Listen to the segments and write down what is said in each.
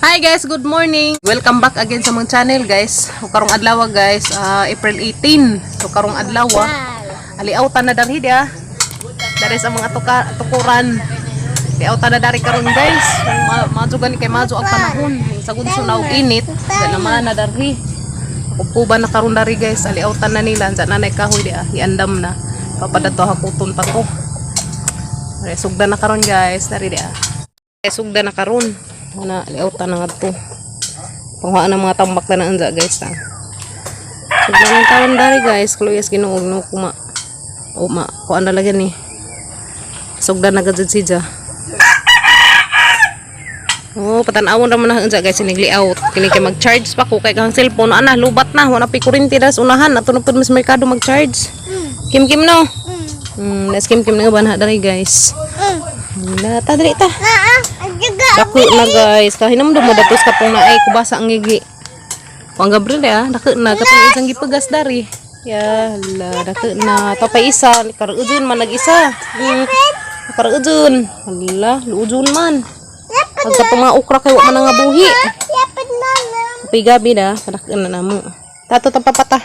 Hi guys, good morning. Welcome back again sa among channel, guys. So karong adlaw, guys, April 18. So karong adlaw, aliawtan na darhi dia. Dari sa mga tukuran. Liawtan na dari karon, guys. Madyo gani kay madyo ang panahon. Sagud sa og init, da naman na darhi. Kukuba na karon dari, guys, aliawtan na nila. Diyan na nay kahoy dia, iandam na. Papadato hakuton pa to. Dari sugda na karon, guys, dari dia. Sugda na karon. Ana liawtan na ngadto. Panghuaan ng mga tambak na naanza, guys, ta. Sugda ng taon dari, guys, kaluyas Ginoo no kuma. O ma kuan na lagi ni. Sugda na gud siya. Oh, patan-awon ra man na unsa, guys, inig layout. Kini kay mag-charge pa ko kay kang cellphone ana lubat na, wala pa kuryente das unahan ato na pud mas merkado mag-charge. Kim Kim no. Nas Kim Kim na ba na dali, guys. Na ta dali ta. Dako na, guys, kahinam mo datos kapong na ay kubasa ang ngigi. Kuang Gabriel ah, dako na katong isang gipagas dari. Ya, la dako na tapay isa, karuudon man nag-isa. Karuudon. Hala, luudon man. Pagka mga okra kay wa man nga buhi. Kapay gabi na, kadak na namo. Tato ta papata.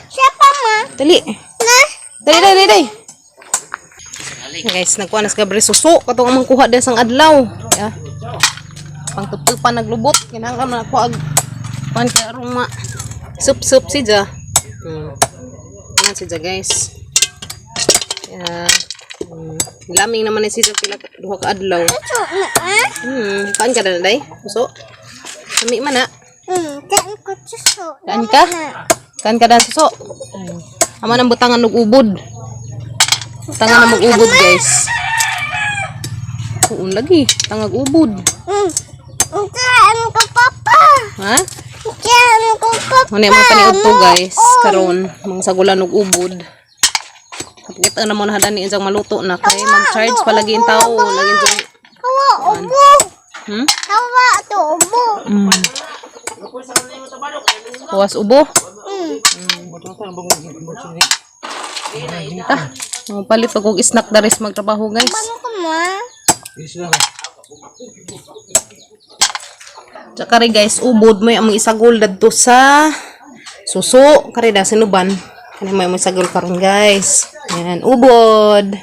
Dali. Dali, dali, dali. Guys, nagkuha na si Gabriel suso katong among kuha din sang adlaw. Ya. Pangtuptupan naglubot kinahanglan man ako ag kuan kay arong ma sup-sup si Ja. Yan si Ja, guys. Ya. Laming naman ni si Ja pila duha ka adlaw. Kaan ka na day? Suso. Lami man na. Kaan ka? Kaan ka dan suso? Ama nang butangan og ubod. Tangan na mag-ubod, guys. Oo lagi, tangag ubod. Saan ko, papa? Ha? Saan ko, papa? Ano yung mga paniud to, guys, karon mga sagulan og ubod. Kita na mo na hadani insang maluto na kay mag-charge pa lagi in tao, lagi jung Hawa, ubo. Hawa, to ubo. Puwas ubo. Ah, mga palit pag og snack daris magtrabaho, guys. Ano ko ma? Tsaka rin, guys, ubod mo yung among isagol dadto sa suso. Kare da sinuban. Kani mo among isagol karon, guys. Yan, ubod.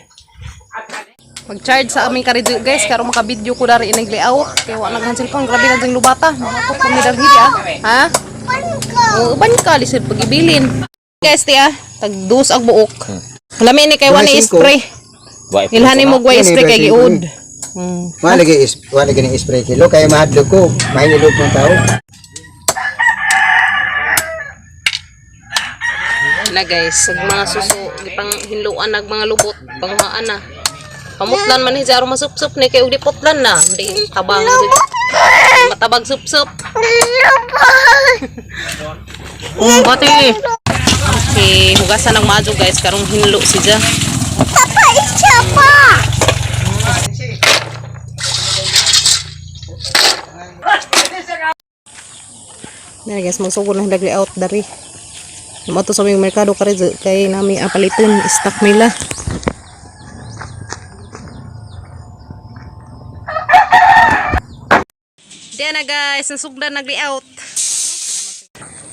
Mag-charge sa aming karidyo, guys, karon maka-video ko dari inig layout. Kay wa naghan cellphone, grabe na ding lubata. Makapot kami dari ah. Ha? Pan ka. O uban ka lisod pagibilin. Guys, ti ah, tag dos ang buok. Lami ni kay wa ni spray. Ilhan ni mo gway spray kay giud. Wala lagi is wala lagi ni spray kilo kay mahadlok ko, mahilog ng tao. Na guys, ag mga suso gipang hinluan nag mga lubot, panghuaan na. Pamutlan man ni aron masupsup ni kay ug di putlan na. Di tabang di matabag sup-sup. Bati. Okay, hugasan ng majo, guys, karong hinlo siya. Papa, isa pa. Na guys, magsugod na nagli out dari. Mato sa aming merkado kare kay nami apaliton stock nila. Diyan na guys, nasugdan nagli-out.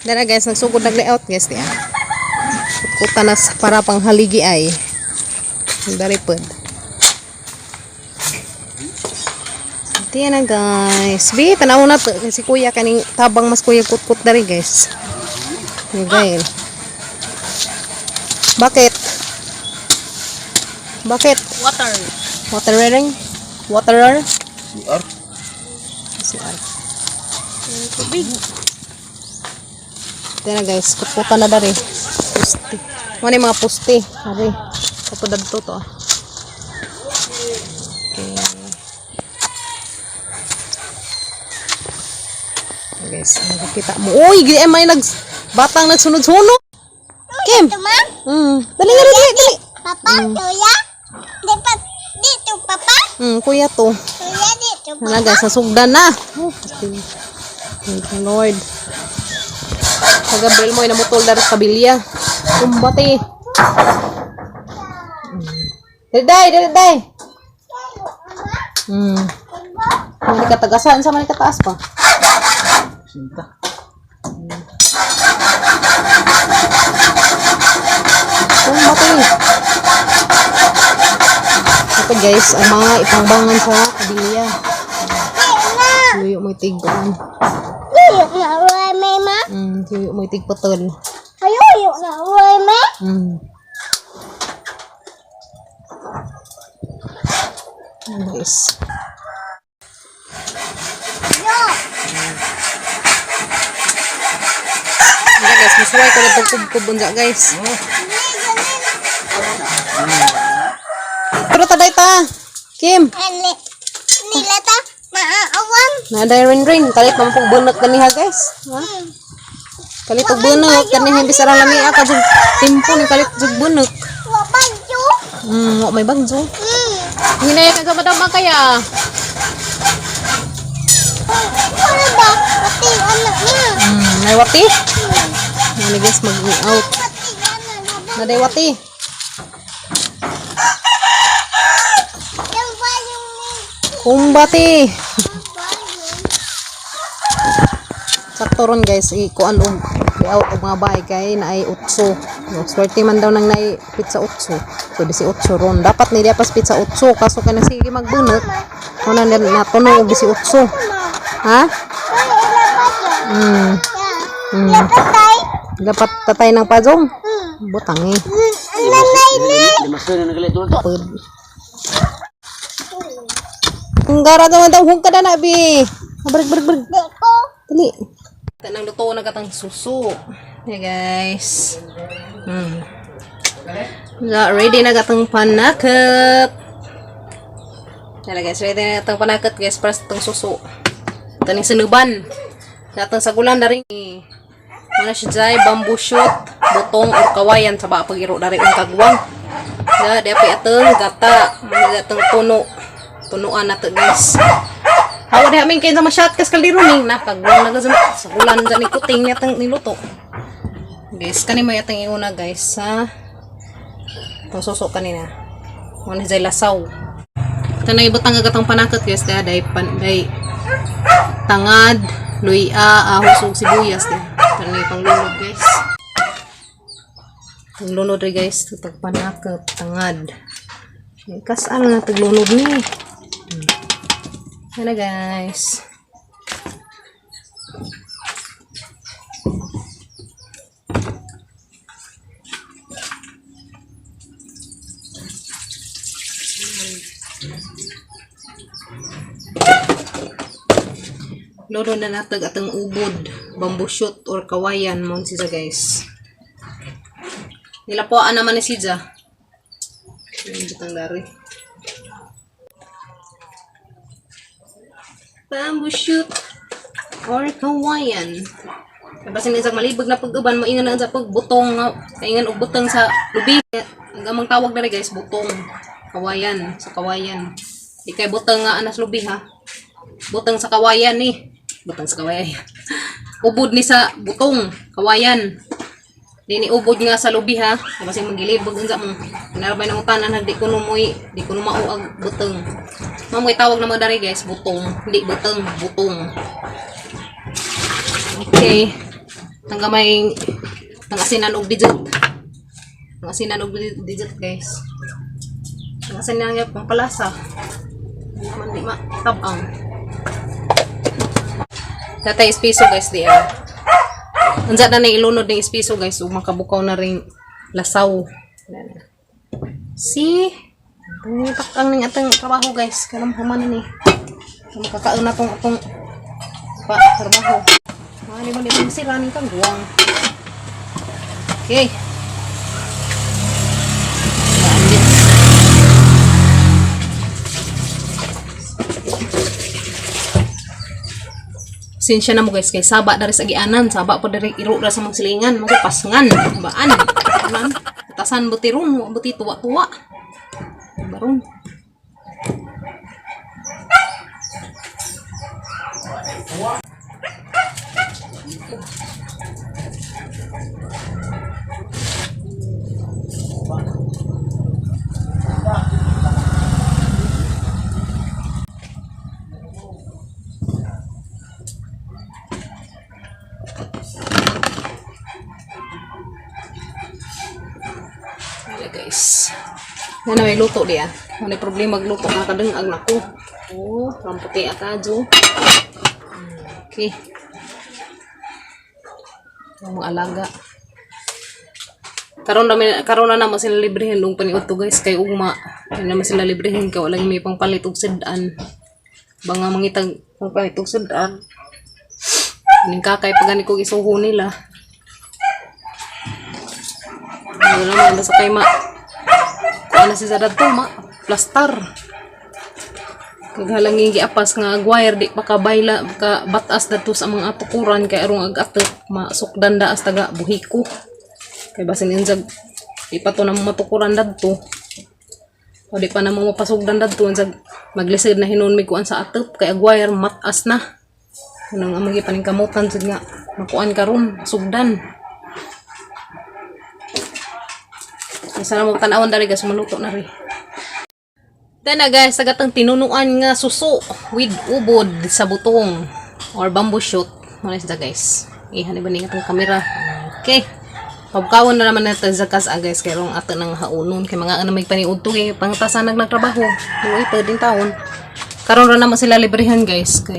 Diyan na guys, nagsugod nagli-out, guys diyan. Kuta na sa para pang haligi ay. Dari pod. Diyan na guys. Bi, tanaw na to. Si kuya kaning tabang mas kuya kutkut dari, guys. Yung guys. Bakit? Bakit? Water. Water wearing? Waterer? CR. CR. Tubig. Diyan na guys, kutkutan na dari. Puste. Ano yung mga puste? Ari. Kapudad to to ah. Okay. Okay, guys, nakikita mo. Uy, may nag batang nagsunod-sunod. Kim. Dito, ma? Dali nga, dali, dali. Papa, kuya? Di pa, dito, papa? Kuya to. Kuya, dito, papa. Wala guys, nasugdan na. Oh, thank you, Lord. Sa Gabriel mo, namutol na rin sa kabilya. Kumbate. Dali, day, dali, day. Mali ka tagasan, sa mali ka taas pa. Sinta. Kung bati. Ito guys, ang mga ipangbangan sa kabilya. Luyo mo tigban. Luyo na uwi, ma. Luyo mo tigputol. Ayuyo na uwi, ma. Ayan, guys. Yo. Unsa guys, musuway ko na itong kubkub unsa guys. Pero taday ta. Kim, Ali. Nila ta maaawan. naday rin rin. Kalit man pong bunot kaniha guys. Ha? Kalit og bunot kaniha imbis arang lamia ka jud timpo ni kalit jud bunot. Wa bagyo. Wa may bagyo. Hinaya ka sa madama kaya. Wala ba? Pati anak niya. Nay wati. Mani guys mag-out. Pati anak na. Naday wati. Yung bayong ni. Kumbati. Bayong. Sakto ron guys, ikuan og i-out og mga bahay kay naay utso. No, swerte man daw nang naay pizza utso. So 18 ron. Dapat ni pas pizza utso kaso kay sige magbunot. Una na natuno og 18. Ha? Uy, ila bagyo. Dapat tay. Dapat tatay ng pajong. Butang eh. Nanay ni. Lima sila na galit to. Pud. Ang gara naman daw, huwag ka na na, bi. Brag, brag, brag. Di ko. Dali. Tanang luto na katang suso. Hey guys. Yeah, ready na katang panakot. Tara guys, ready na katang panakot guys para sa tang suso. Taning sinuban. Natang sagulan na rin. Mana siya jay, bamboo shoot, butong or kawayan sa ba pag-iro dari ang kagwang. Ya, di api ateng gata, mga ateng puno. Punuan na to guys. Hawa diha min kay sa masyat kas kaldero ning na kagwang na sa sagulan dyan ni kuting niya tang niluto. Guys, kani may ateng iuna guys sa itong suso kanina. Muna siya lasaw. Tanay butang agatang panakot guys kaya day pan day tangad, luya, ahos ug sibuyas din. Tanay panglunod guys. Panglunod rin guys, tutag panakot, tangad. Kas ano na taglunod ni. Yan na guys. Lolo na natag atang ubod, bamboo shoot or kawayan mo siya guys. Nilapuan naman ni Sidja. Yung butang dari. Bamboo shoot or kawayan. Basin isang malibog na pag-uban, maingan na sa pagbutong, nga, maingan og butong sa lubi. Ang amang tawag na rin guys, butong. Kawayan, sa kawayan. Di kay butong nga anas lubi ha. Butong sa kawayan ni. Butong sa kawayan. Ubod ni sa butong, kawayan. Di ni ubod nga sa lubi ha. Kasi magilibog unsa mo. Kinarabay na utanan di kuno moy, di kuno mao ang butong. Mamoy tawag na mga dari guys, butong. Hindi butong, butong. Okay. Tangga may tang asinan og digit. Tang asinan og digit guys. Tang asinan nga pang palasa. Hindi naman di ma tabang. Tatay espiso guys di ah. Unsa na na ilunod ng espiso guys ug makabukaw na ring lasaw. Wala na. See? Ang ning atong trabaho guys. Kanang human ni. Makakaon na tong atong pa trabaho. Mga ni mo ni sira ning kang guwang. Okay. Bandit. Sinsya na mo guys kay saba dari sa gianan, saba po dari iro ra sa mong silingan, mga pasngan, baan. Anan, tasan buti ron, wa buti tuwa-tuwa. Barong. Guys. Nga na may luto diya. Wala problema magluto nga kadungag nako. Oh, ramputi akadyo. Okay. Ang mga alaga. Karon na naman sila librehin nung paniudto, guys, kay ugma. Hindi naman sila librehin kay wala may pangpalit og sud-an. Banga mangitag pangpalit og sud-an. Ning kakay pa gani kog isuho nila. Wala man basta kay ma. Kuha na si sa dadto ma plastar. Kaghalangin giapas nga wire di pa kabayla ka batas dadto sa mga atukuran kay arong ag-atop masukdan da as taga buhiko. Kay basin insag di pa to na matukuran dadto. O di pa na mo mapasugdan dadto insag maglisod na hinon mig kuan sa atop kay ag wire matas na. Anong among gipaningkamutan sad nga makuan karon sugdan. Sana mo tan-awon dali guys, maluto na rin. Then na guys, sagatang tinunuan nga suso with ubod sa butong or bamboo shoot. Muna siya guys. Ihan ba niya itong kamera. Okay. Pabukawon na naman natin sa kasa guys kay rong ato nang haunon kay mga ano may paniudto kay pangtasan nag nagtrabaho. Uy, pwedeng taon. Karon ra naman sila librehan guys kay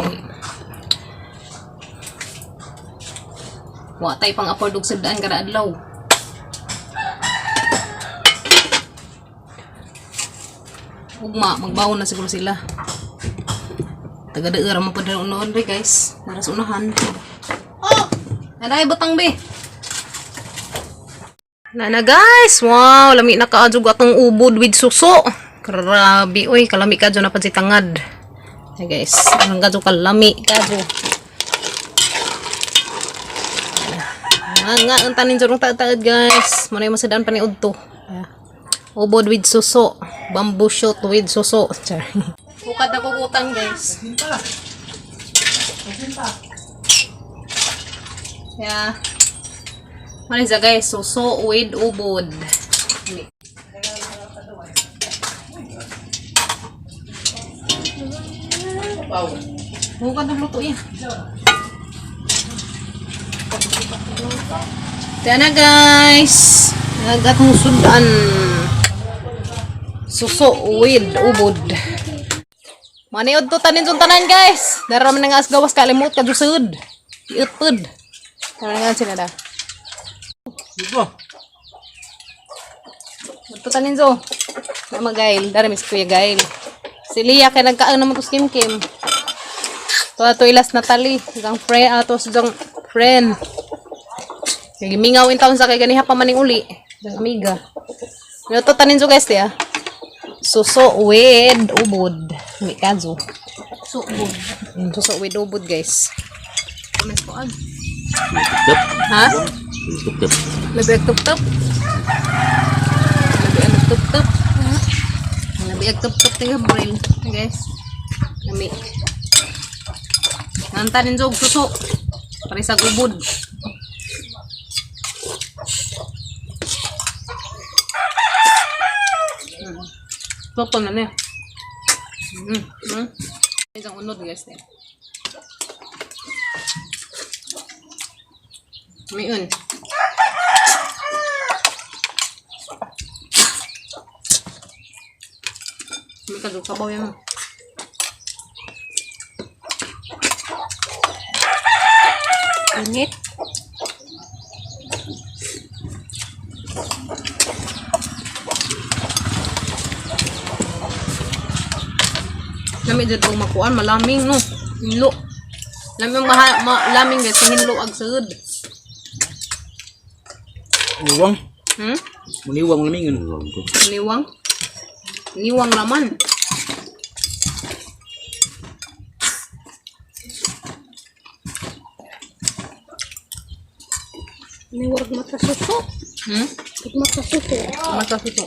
wa tay pang afford og sudaan kada adlaw. Ugma, magbaon na siguro sila. Taga-daera mo pa diri unoon ri guys. Nara sa unahan. Oh! Nanay butang be. Nana guys, wow, lami na kaadjog atong ubod with suso. Grabe oy, kalami kadyo na pansitangad. Ay guys, anong kadyo kalami kadyo. Nga nga ang tanin jurong taad guys. Manay masadaan pa ni udto. Ah. Ubod with suso. Bamboo shoot with suso. Char. Bukad na kukutan guys. Yeah. Ano siya guys? Suso with ubod. Bukad na luto yan. Tara na guys. Nagatong sudan. Suso with ubod. Maniod to tanin sa tanan guys. Dara man nga gawas kalimot ka jusud. Iutod. Tara nga sila da. Ito tanin zo. Nama Gail. Dara miss Kuya Gail. Si Lia kay nagkaan naman to Kim Kim. To ato ilas Natalie. Isang friend ato sa friend. Kay gimingaw in taon sa kay ganiha pa maning uli. Isang amiga. Ito tanin zo guys tiya. Suso with ubod. May kazo. Subo. Suso with ubod guys. Mas kuan. Tup. Ha? Tup tup. Labi ag tup-tup. Labi ang tup-tup. Labi ag tup-tup ni Gabriel. Guys. Lami. Nantanin jog suso. Pare sa ubod. Toto na niya. Isang unod guys. Eh. May un. May kadug kabaw yan. Init. Lami jud og makuan malaming no. Hinlo. Lami ang maha, ma, laming guys hinlo ag sud. Niwang. Muniwang lamingon. Niwang. Niwang laman. Niwag mata suso. Mata suso. Mata suso.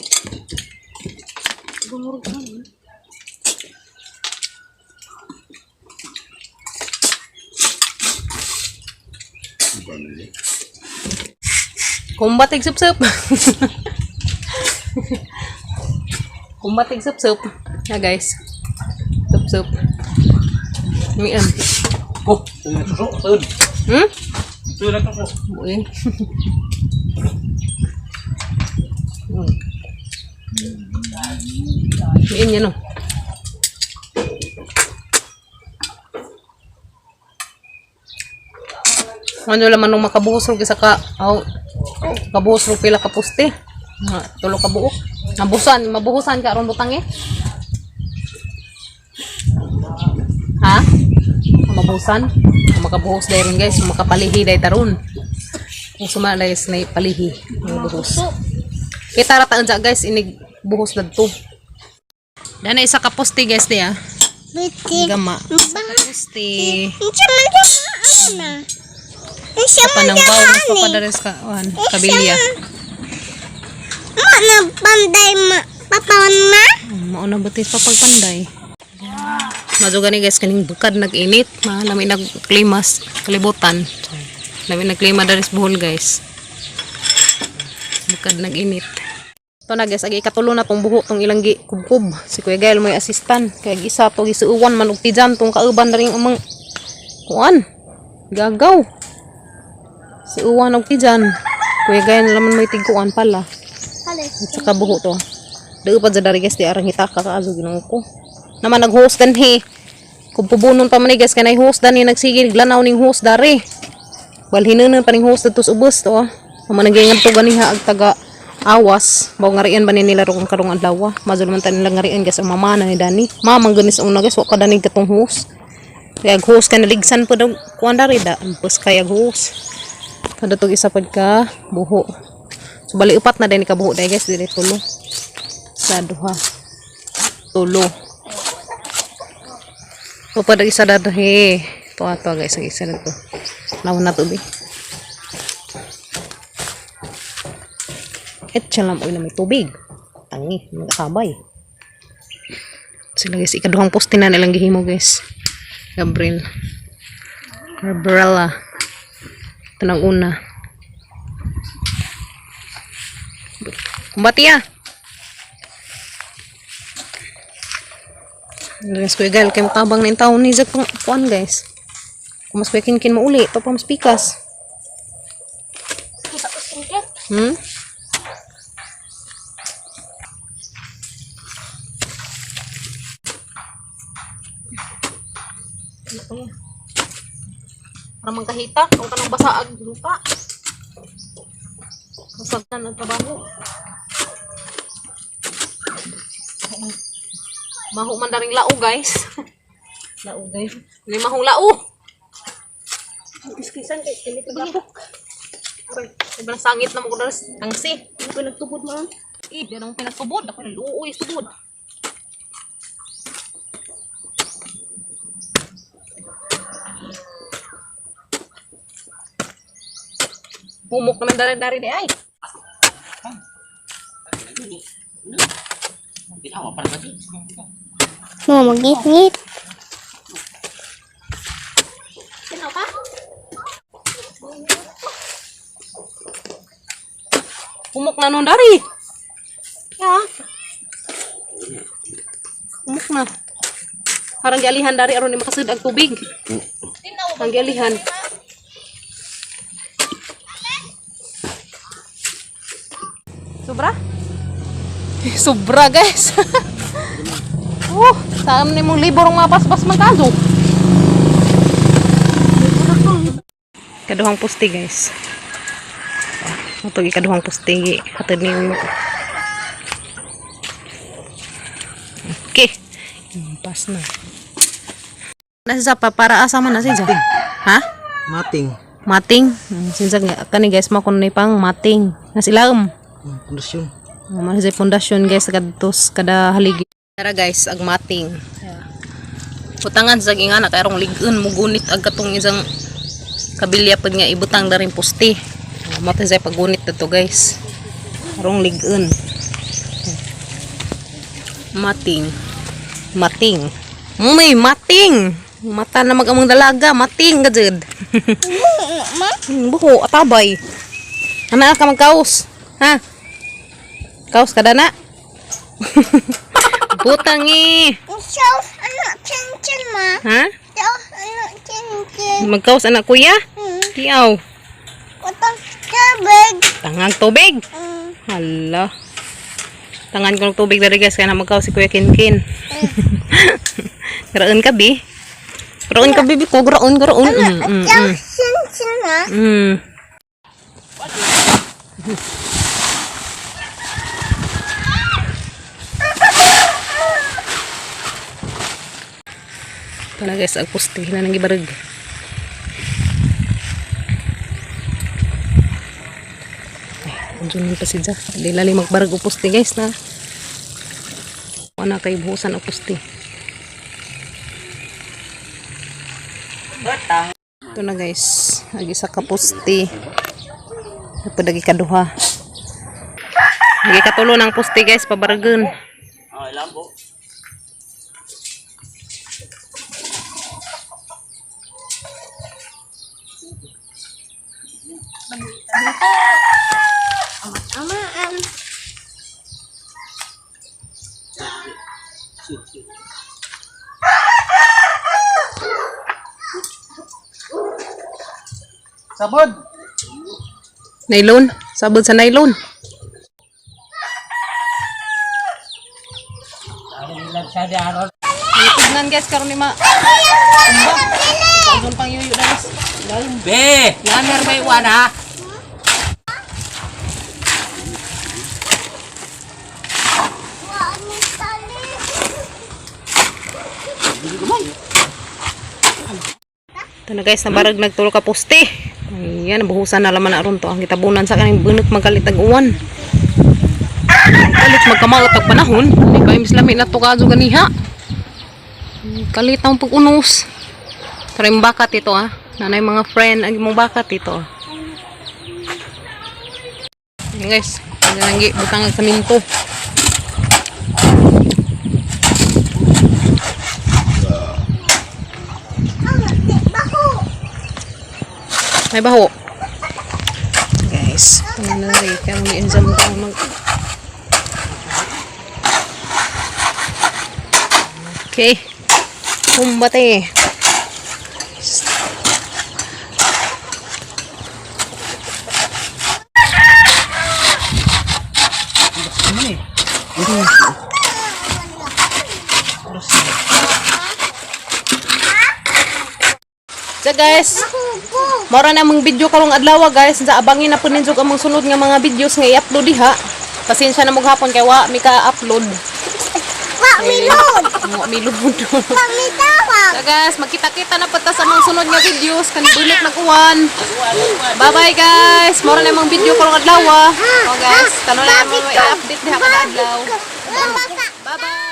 Gumurog ka. Kumbatig sup-sup. Kumbatig sup-sup. Yeah guys. Sup-sup. Mian. Oh, suso, tun. Tun na suso. Buin. Miin yan, no. Ano laman nung makabuhos rog isa ka, aw, kabuhos rog pila ka poste. Mga tulo ka buok. Nabusan, mabuhusan ka aron butang eh. Ha? Mabuhusan? Makabuhos dahil ron guys, makapalihi dahil taron. Kung suma guys, na palihi ang buhos. Kita ra taon guys, inig buhos dadto. Dana isa ka poste guys diya. Biti. Gama. Isa ka poste. Unsa man sa ana? Unsa man Panang sa baw mas ani? papadares ka kuan kabilya. Ma na panday ma papawan ma? Mao na batis papagpanday. Mazo gani guys kaning bukad nag-init, lami nagklimas kalibutan. Lami nagklima diri sa Bohol guys. Bukad nag-init. Ito na guys, agi ikatulo na tong buho tong ilang gi kubkub. Si Kuya Gael may assistant. Kaya isa to gisuuwan man og tijan tong kauban na rin amang kuan. Gagaw. Si uwan og tijan. Kuya Gael naman may tiguan pala. At saka buho to. Dao pa dyan dari guys, di arang hitaka ka azo ginoo ko. Naman nag-host dan he. Kung pubunon pa man ni guys, kanay host dan ni nagsigil glanaw ning host dari. Wal hinunon pa ning host dito sa ubos to. Ah. Naman nagyangan to ganiha ag taga awas. Baw ngarian ba ni nila rong karong adlaw. Mazul man ta nila ngarian guys ang mama na ni Dani. Mamang ganis una guys, wa ka dani katong host. Kaya ag host ka naligsan po daw kuan dari da. Ampos kay ag host. Kada tog isa pad ka buho. So bali upat na din ka buho dai guys, dili tulo. Sa duha. Tulo. Upat ang isa dadhi. Ito ato guys, ang isa na to. Naon na to bi. Et siya lang na may tubig. Tangi, magkakabay. Sila guys, ikaduhang poste na nilang gihimo guys. Gabriel. Gabriela. Ito na ang una. Kumbati ah. Guys, Kuya Gal, kay mutabang na yung taon ni Zack pang kuan guys. Kung mas kuya kinkin mo uli, ito pa mas pikas. Para mangkahita, kung kanang basaag lupa. Basag na ng trabaho. Maho man daring lao, guys. Lao, guys. Hindi mahong lao. Kisan kay kini pagapok. Aray, sobrang sangit na mo ko daras. Tangsi. Hindi ko nagtubod mo. Eh, di na mo pinatubod. Ako naluoy sa tubod. Pumok naman dari-dari di ay. Mo magitngit. Sino pa? Pumok na nun dari. Ya. Pumok na. Parang gialihan dari aron ni makasud ang tubig. Ang gialihan. Sobra? Sobra guys. Oh, saan ni mong libro mga paspas man kaso? Kaduhang puste guys. Ito ikaduhang puste hatod ni mo. Okay. Pas na. Nasa pa para asa man na siya. Ha? Mating. Mating. Sinsa nga kani guys mo kuno ni pang mating. Nasilaom. Pundasyon. Man sa pundasyon guys kadtos kada haligi. Tara guys, ag mating. Butangan sa ginga na kayrong lig-on mo gunit ag katong isang kabilya pud nga ibutang daring poste. Mo sa paggunit dito guys. Karong lig-on. Mating. Mating. May mating. Mata na mag-among dalaga, mating ka jud. Ma? Buho, atabay. Ana ka magkaos. Ha? Kaos ka na? Butang eh. So, ano chinchin ma? Ha? So, ano chinchin? Magkaos anak kuya? Tiaw. Utang tubig. Tangang tubig. Hmm. Hala. Tangan ko ng tubig dari guys kaya na magkaw si Kuya Kinkin. Graon ka bi. Graon ka bibi ko, graon, graon. Yang sin sin na. Ito na guys, ang puste na nang gibarag. Ay, unso pa siya. Di lali magbarag og puste guys na. Wala kay buhusan og puste. Ito na guys, ag isa ka puste. Ito lagi kaduha. Lagi katulo ng puste guys, pabaragan. Amaan. Sabod. Nylon, sabod sa nylon. Tignan guys, karon ni ma. Tumba. Doon pang yuyo na guys. Be, lamer may wana. Wa ni tali. Ito na guys, nabarag nagtulo ka poste. Ayan, buhusan na laman na ron to. Ang gitabunan sa kaning bunot magalit ang uwan. Kalit magkamaot ang panahon. Hindi pa imis lami na to kadyo ganiha. Kalit ang pag-unos. Tara yung bakat ito ah. Nanay mga friend, ang imong bakat ito. ah. Ayan guys, ang butang ang saminto. Ama, di baho. May baho. Guys, ito na rin. Kaya mag-enjam ko mag... Okay. Kumbate. So guys, Hugo. Mora na among video karong adlaw guys. Sa abangin na po ninyo ang among sunod nga mga videos nga i-upload diha. Pasensya na mo hapon kay wa mi ka-upload. Wa mi load. Wa mi load. Wa mi tawag. So guys, magkita-kita na po ta sa among sunod nga videos kani bulok nag-uwan. Bye-bye guys. Mora na among video karong adlaw. Oh guys, kano na among i-update diha kada adlaw. Bye. Bye-bye.